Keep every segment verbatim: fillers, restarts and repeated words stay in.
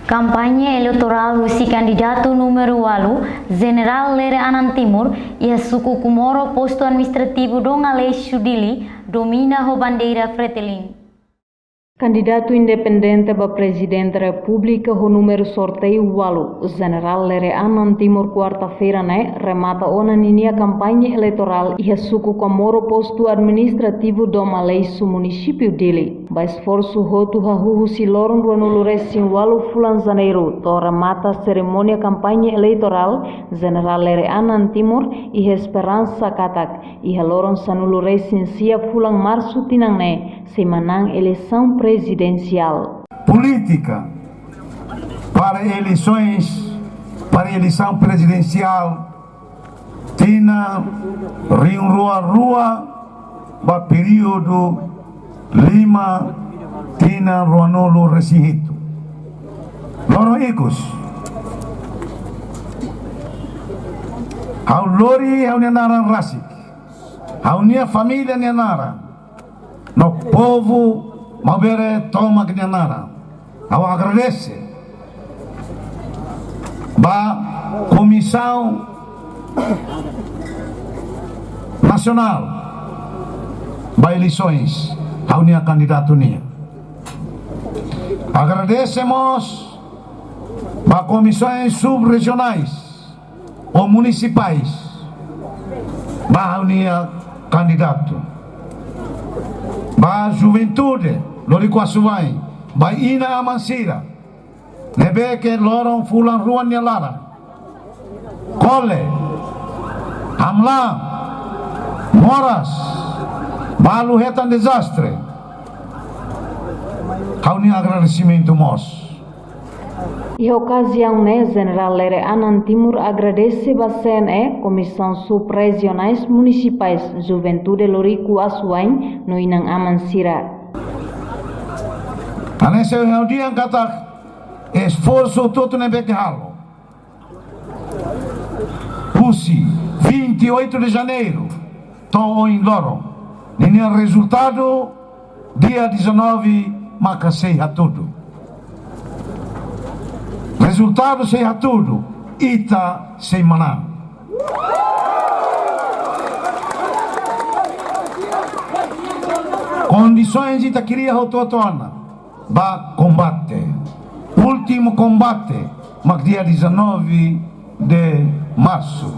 Kampaña eleitorál husi kandidatu númeru ualu, Jenerál Lere Anan Timur, iha suku Comoro, postu administrativu Dom Aleixo, Dili, domina ho bandeira Fretilin. Kandidatu independente ba Prezidente Repúblika ho númeru sorteiu ualu, Jenerál Lere Anan Timur, kuarta-feira ne'e remata ona ninia kampaña eleitorál iha suku Comoro, postu administrativu Dom Aleixo, munisípiu Dili. Ba esforsu hotu hahú husi loron ruanulu resin ualu fulan Janeiru to'o remata serimónia kampaña eleitorál, Jenerál Lere Anan Timur iha esperansa katak iha loron sanulu resin sia fulan Marsu tinan ne'e sei manán eleisaun prezidensiál. Política para eleições, para eleição presidencial, tinan rihun rua rua ba períodu lima tinan ruanulu resin hitu. Loron ikus, ha'u lori ha'u-nia naran rasik, ha'u-nia família nia naran, no povu maubere tomak nia naran. Ha'u agradese ba Komisaun Nasionál ba Eleisoens, ha'u-nia kandidatu nian. Agradese mós ba komisaun sub-rejionais ou munisipais ba ha'u-nia kandidatu. Ba juventude lori kuasuai, ba inan-aman sira ne'ebé ke loron fulan rua nia laran kole, hamlaha, moras, balu hetan dezastre, ha'u-nia agradesimentu mós. Iha okaziaun ne'e, Jenerál Lere Anan Timur agradese ba C N E, Komisaun Sub-Rejionais Munisipais, Juventude lori kuasuai no inan-aman sira. Hanesan ha'u dehan katak esforsu hotu-hotu ne'ebé ke halo husi vinte e oito de Janeiro to'o ohin loron, ninia rezultadu dia dezanove maka sei hatudu. Rezultadu sei hatudu, ita sei manán. Kondisoens ita kria hotu-hotu ona ba kombate. Últimu kombate mak dia dezanove de Marsu.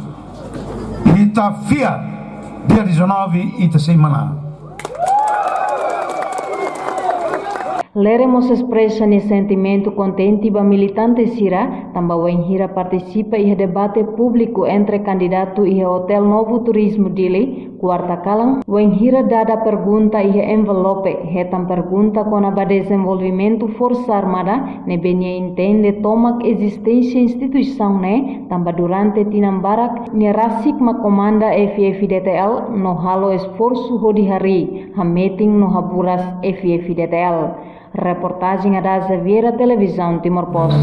Ita fiar, dia dezanove ita sei manán. Lere mós espresa nia sentimentu kontente ba militante sira, tanba wainhira partisipa iha debate públiku entre kandidatu iha Hotel Novo Turismo Dili, kuarta kalan, wainhira dada pergunta iha envelope, hetan pergunta kona-ba dezenvolvimentu Forsa Armada, ne'ebé nia entende tomak ezisténsia instituisaun ne'e, tanba durante tinan barak nia rasik mak komanda F-FDTL no halo esforsu hodi harii, hametin no haburas F-FDTL. Reportajen Ada Xaviera, Televizaun Timor Post.